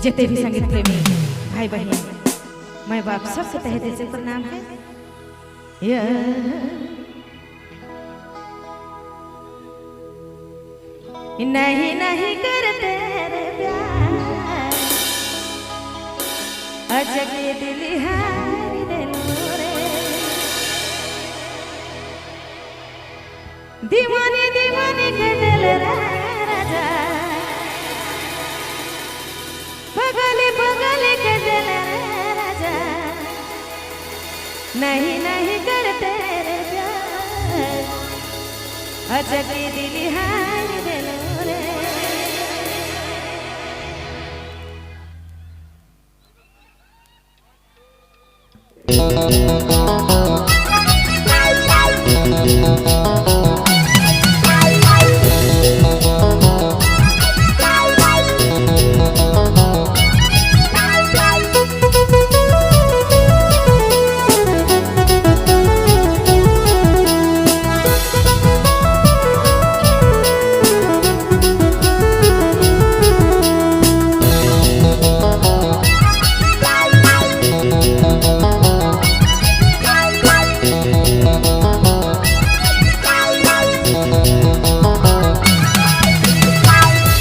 जितने भी संगीत प्रेमी भाई बहन, मैं बाप सबके तहे दिल से प्रणाम है। नहीं नहीं करते रे प्यार, अजगे दिल हारी दिल रे, दीवाने दीवाने के दिल रे राजा, बगले बगले के दिल रे राजा, नहीं नहीं करते रे प्यार, अजगे दिल हारी दिल रे।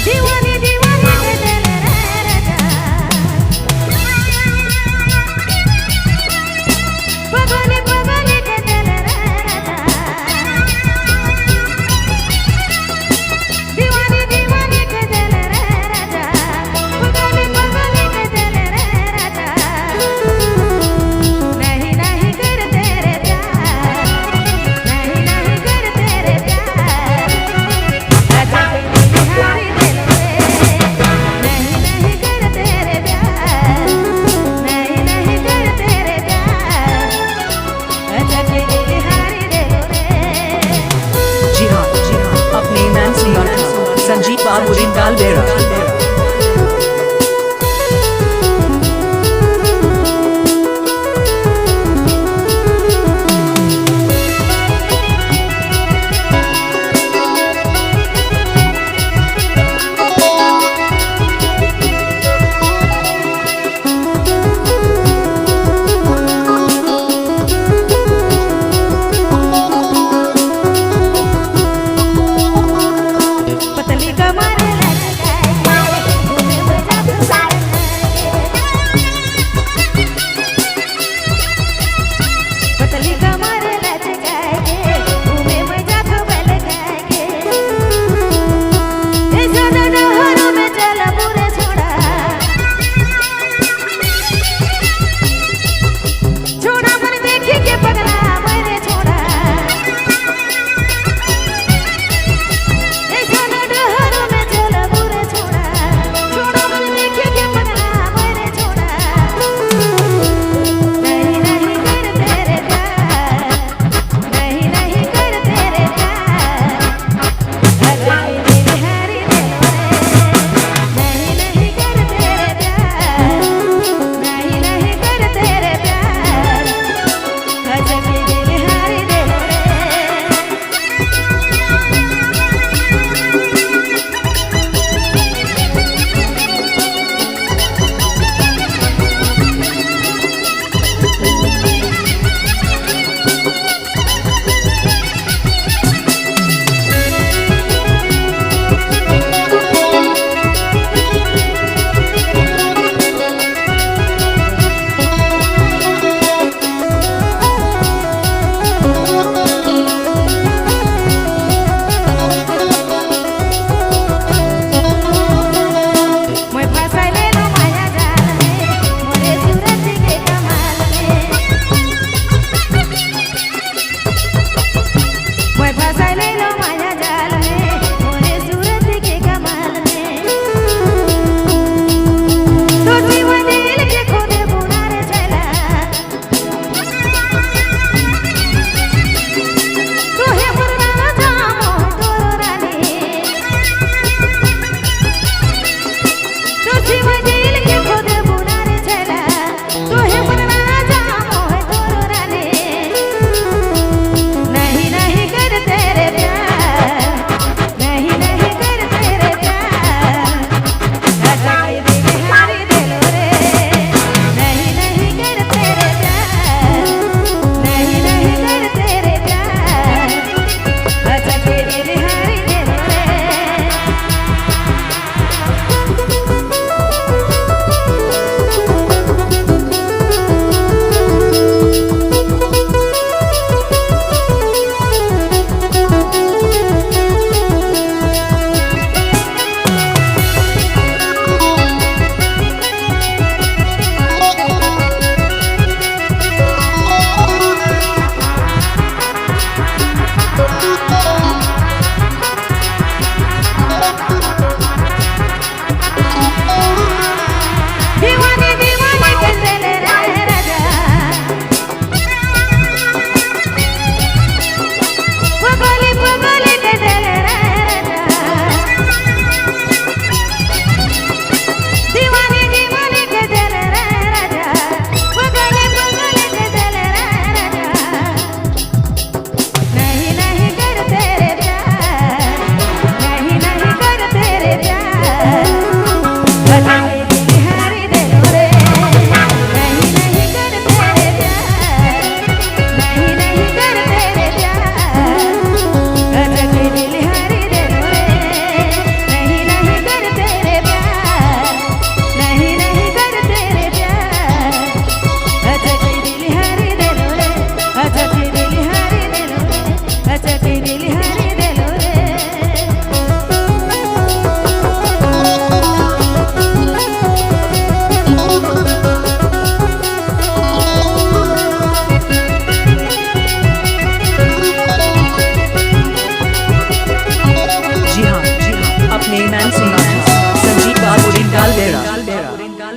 दीवाने दीवाने के दिल रे राजा, बगले बगले के दिल रे राजा, दीवाने दीवाने के दिल रे राजा, बगले बगले के दिल रे राजा, नहीं नहीं करते रे प्यार, नहीं नहीं करते रे प्यार, राजा बिहारी दिल रे, नहीं नहीं करते रे प्यार, नहीं नहीं करते रे प्यार, राजा बिहारी दिल रे। जी हाँ, जी हाँ, अपने नैन्सी संजीव बाबू कालबेरा। पतली कमर लटकाए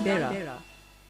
Bera.